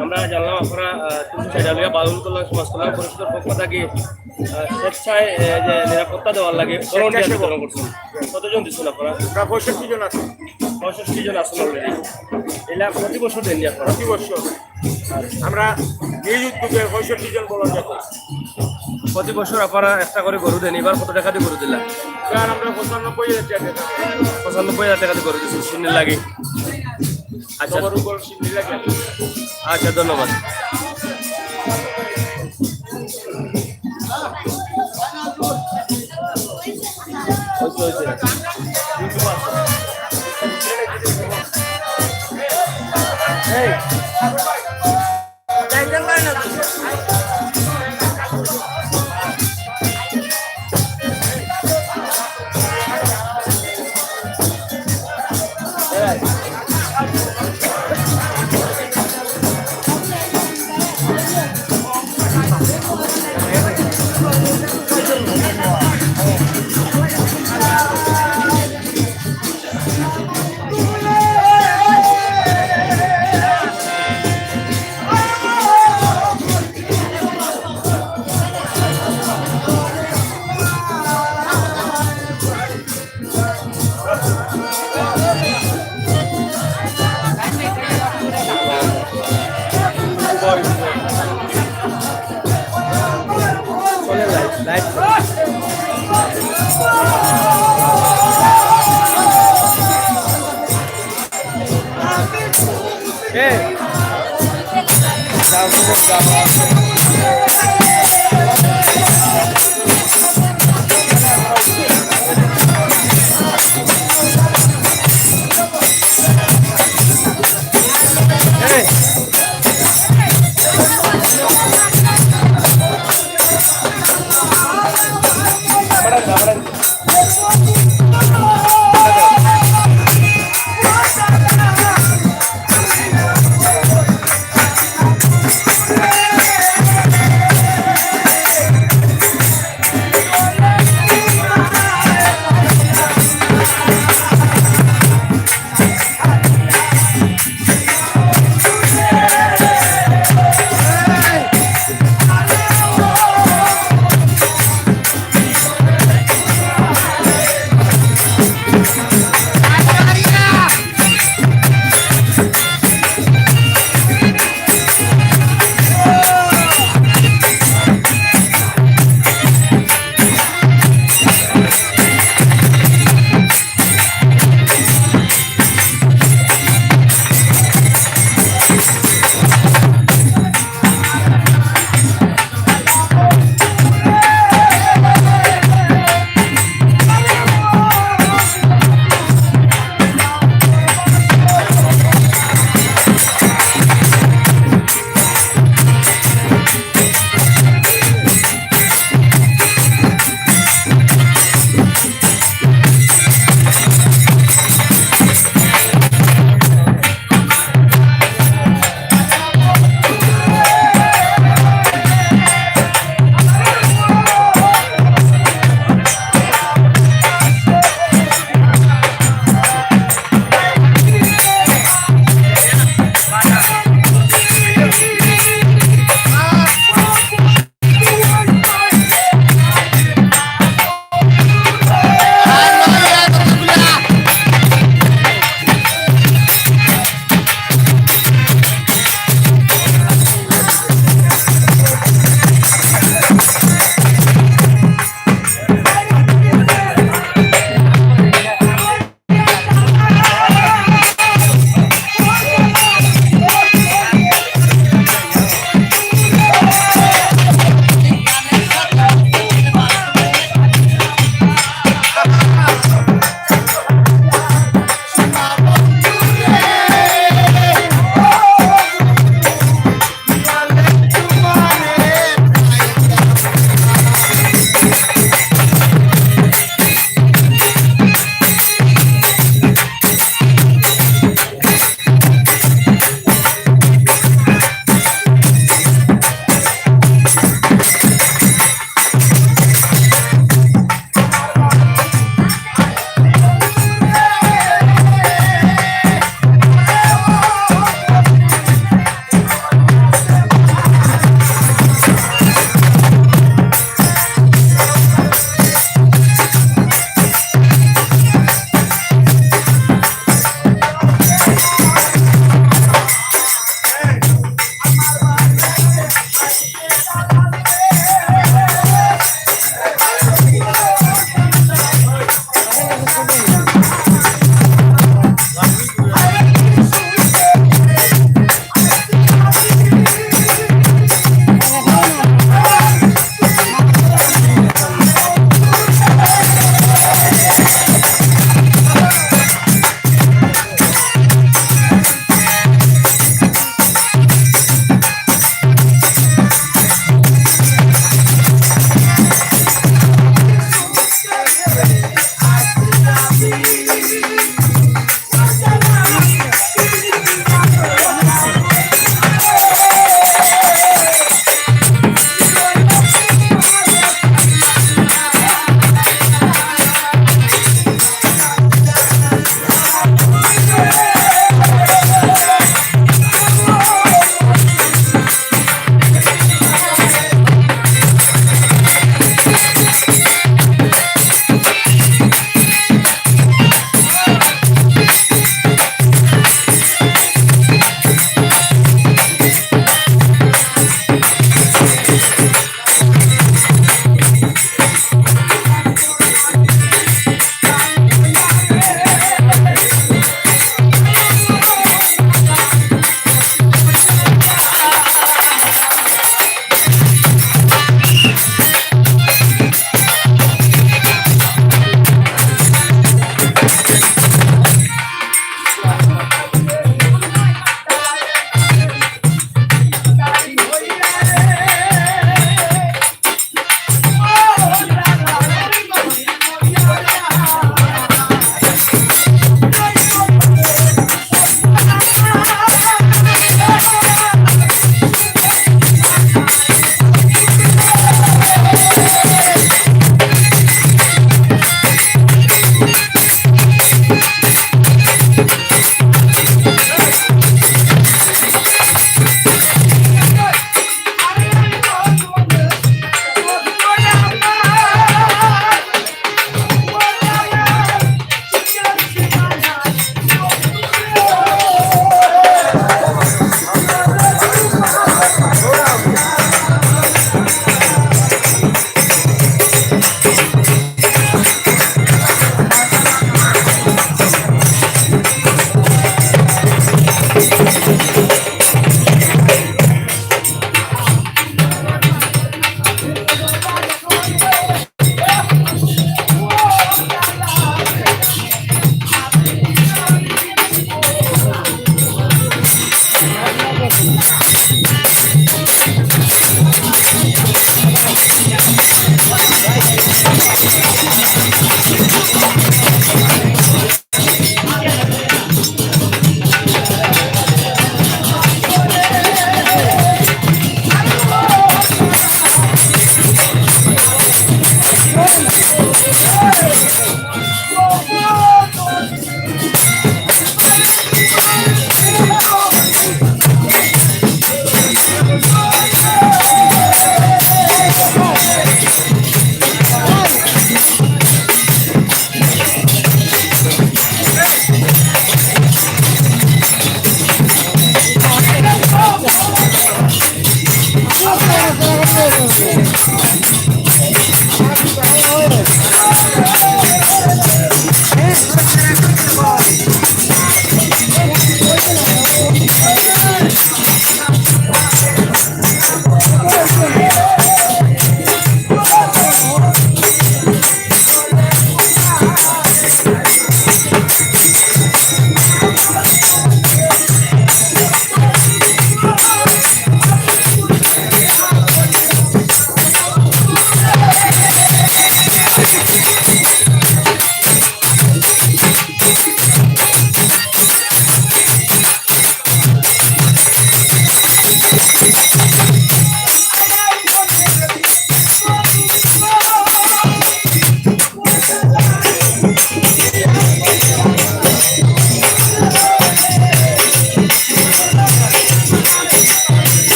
আমরা জানলাম আপনারা, আহ, তিনশো ষাট আলিয়া বাউল কল্যাণ সমাজ কল্যাণ পরিষদের পক্ষ থেকে, আহ, স্বেচ্ছায়, আহ, যে নিরাপত্তা দেওয়ার লাগে স্বেচ্ছাসেবক। বিতরণ করছেন। কতজন দিচ্ছেন আপনারা? আমরা পঁয়ষট্টি জন আছি। পঁয়ষট্টি জন আছেন already। এলা প্রতি বছর দেন নি আপনারা? প্রতি বছর। আমরা নিজ উদ্যোগে পঁয়ষট্টি জন volunteer করি। প্রতি বছর আপনারা একটা করে গরু দেন, এবার কত টাকা দিয়ে গরু দিলা? এবার আমরা পঁচানব্বই হাজার টাকা। পঁচানব্বই হাজার টাকা দিয়ে গরু দিচ্ছেন শিন্নির লাগি। আচ্ছা। সবার উপর শিন্নির লাগি। আচ্ছা, ধন্যবাদ। হইছে, হইছে। এই।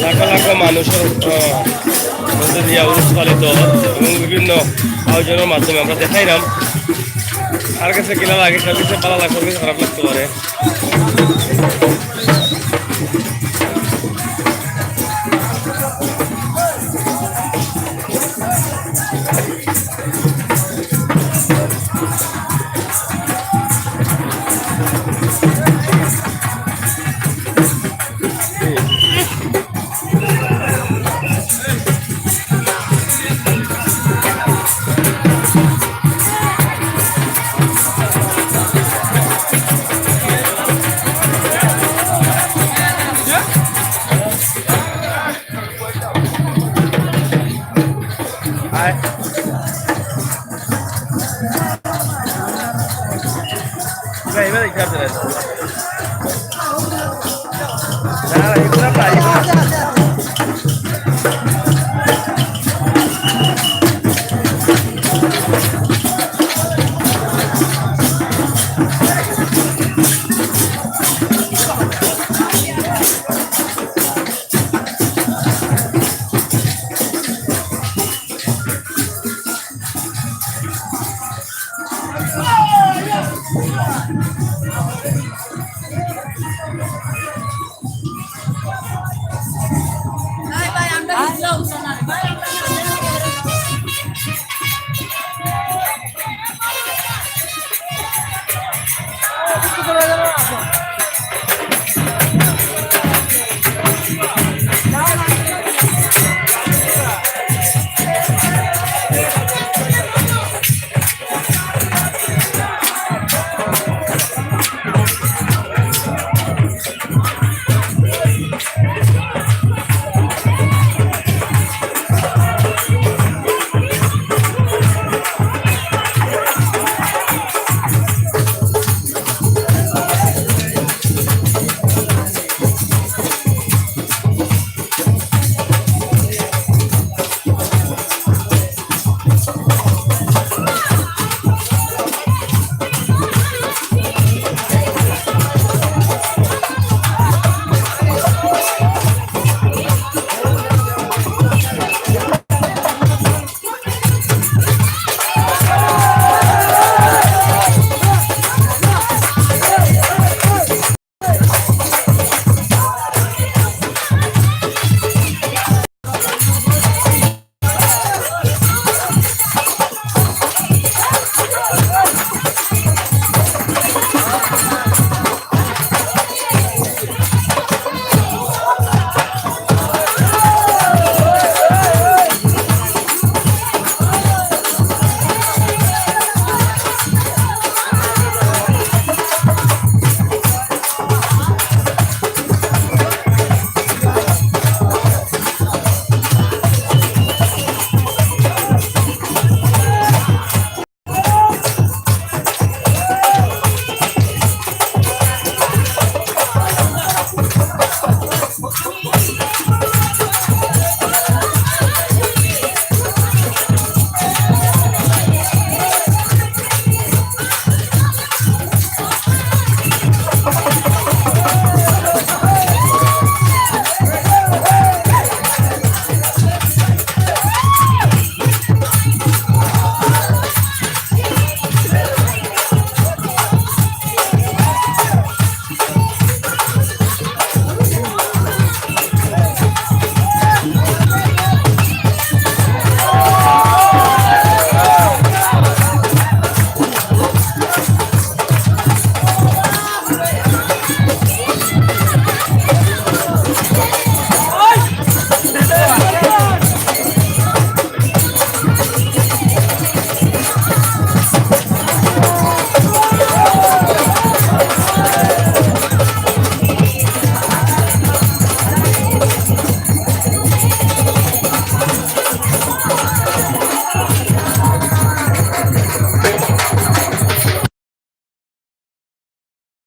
লাখো লাখো মানুষের, আহ, মধ্যে দিয়া উরুস পালিত এবং বিভিন্ন আয়োজনের মাধ্যমে আমরা দেখাইলাম। আর কাছে কিনা লাগে, সব কিছু ভালো লাগে, সব কিছু খারাপ লাগতে পারে।